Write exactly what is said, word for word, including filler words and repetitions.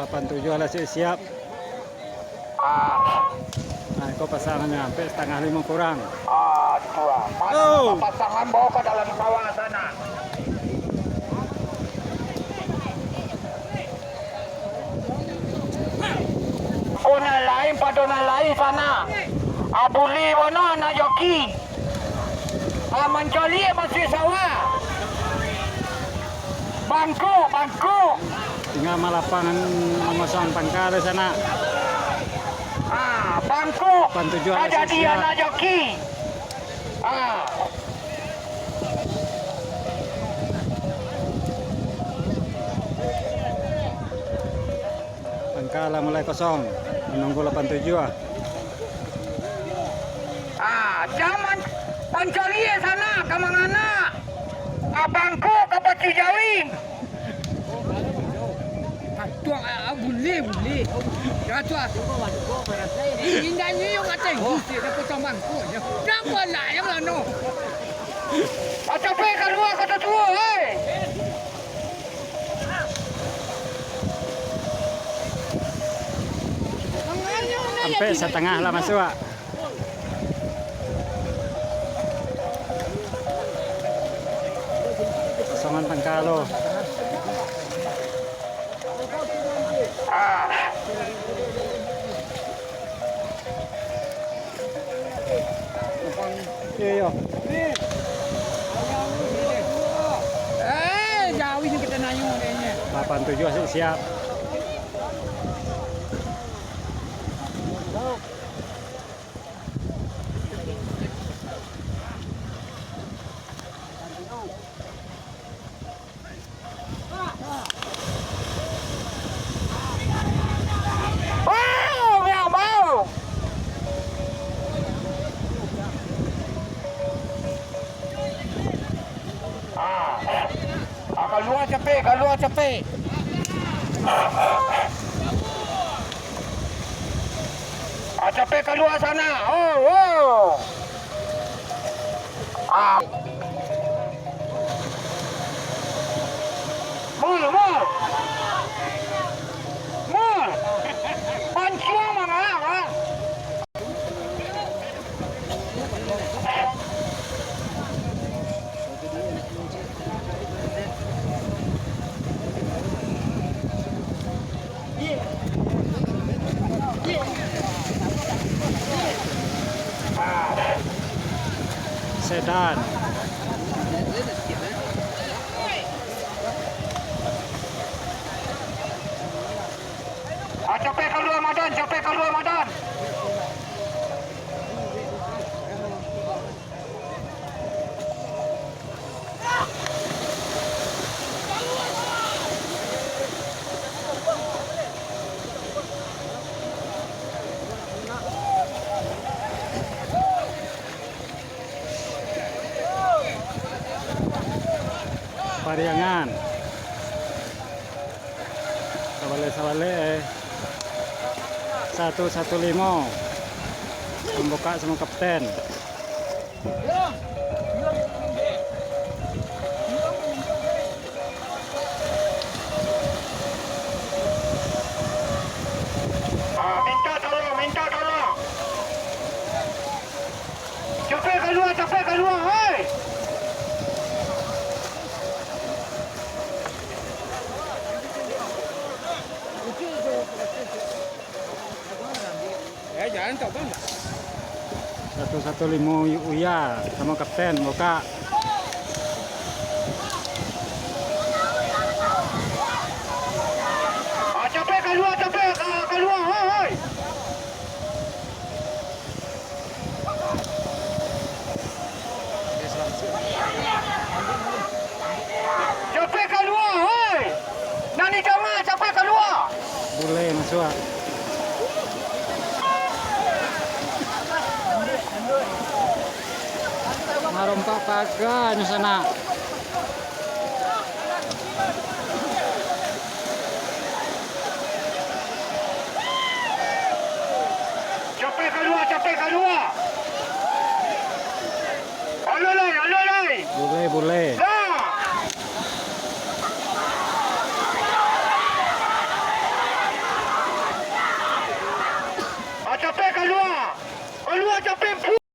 Lapan tujuah lah siap-siap. Ah. Nah, iko pasangannyo, ampek satangah limo kurang. Ah, tuah. Mana Oh. pasangan bawa ka dalam sawah sana? Oh, nan lain pado nan lain sana. Ah, bulih bana anak joki. Ah, mancaliak masuak sawah. Bangkuk, bangkuk. Tingga malapang mangosongan pangka di sana. Ah, bangkuk. Lapan tujuah lah siap-siap. Ka jadi anak joki. Ah. Pangka lah mulai kosong, manunggu lapan tujuah. Ah, jangan pancaliak sana, ka mangana. Abang ko ka pacu jawi. Atuak, ah, ah, bulih, bulih. Ya, tuak. Indak nyium ka tenggi, sia dapat tambang ko. Napa lah yang anu? Acapek kalua ka tatuo, hei. Ampek satangah lah masuak. Kosongan pangka lo. Iyo, iyo. Eh, jauh ni kita nayung kayaknya. Lapan tujuah siap. Ah, kalua capek, kalua capek. Ah, capek kalua sana. Oh, oh. Ah. Mul, mul. Mul. Pancung mangah, ah. Sedan. Ah, capek kalua, Madan, capek kalua, Madan. Pariangan. Sabaleh-sabaleh, eh. Satu satu limo. Pambukak samo kapten. Ah, minta tolong, minta tolong. Capek kalua, capek kalua, hei! Eh, jalan tak, Bang? Satu satu limo Uya samo kapten, buka. Ah, capek kalua, capek, ah, kalua, hei, hei. Capek kalua, hoi! Nan di tangah, capek kalua! Buleh masuak. Marompak paga nyo sanak.